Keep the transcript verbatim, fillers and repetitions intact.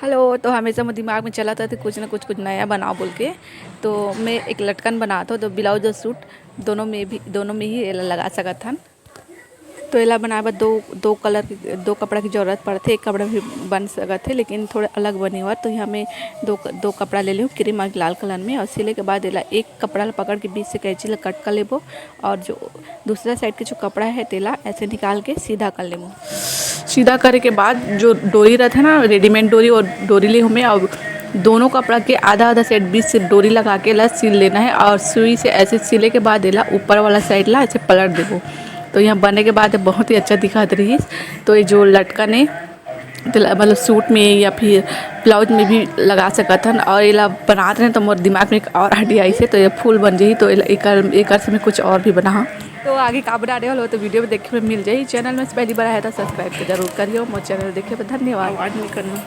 Hello, तो हमेशा मोर दिमाग में चलत रहिथे कुछ ना कुछ, कुछ नया बनाओ बोल के। तो मैं एक लटकन बनात हौं, तो ब्लाउज और सूट दोनों में भी, दोनों में ही एला लगा सकत हन। तो एला बनाए बर दो, दो कलर के, दो कपड़ा की जरूरत पड़थे। एक कपड़ा भी बन सकत हे, लेकिन थोड़ा अलग बने बर। तो यहाँ मैं दो क-, दो कपड़ा ले लेहूँ, क्रीम और लाल कलर में, और सिले के बाद एला एक कपड़ा ला पकड़ के बीच से कैंची ला कट कर लेबो, और जो दूसरा साइड के जो कपड़ा है, तेला ऐसे निकाल के सीधा कर लेबो। सीधा करे के बाद जो डोरी रहिथे ना, रेडीमेड डोरी, वो डोरी ले हूँ मैं, और दोनों कपड़ा के आधा आधा साइड बीच से डोरी लगा के एला सिल लेना है, और सुई से ऐसे सिले के बाद एला ऊपर वाला साइड ला ऐसे पलट देबो। तो यहाँ बने के बाद बहुत ही अच्छा दिखत रहिस। तो ये जो लटकन है, तेला मतलब सूट में या फिर ब्लाउज में भी लगा सकत हन। और एला बनात रहें तो मोर दिमाग में एक और आइडिया आइस हे, तो ये फूल बन जाही। तो एला एकर, एकर से मैं कुछ और भी बनाहूँ। तो आगे का बनाने वाला हो तो वीडियो में देखे में मिल जाही। चैनल में से पहली बार आया तो सब्सक्राइब तो जरूर करियो। मोर चैनल देखे बर धन्यवाद। आवाज नहीं करना।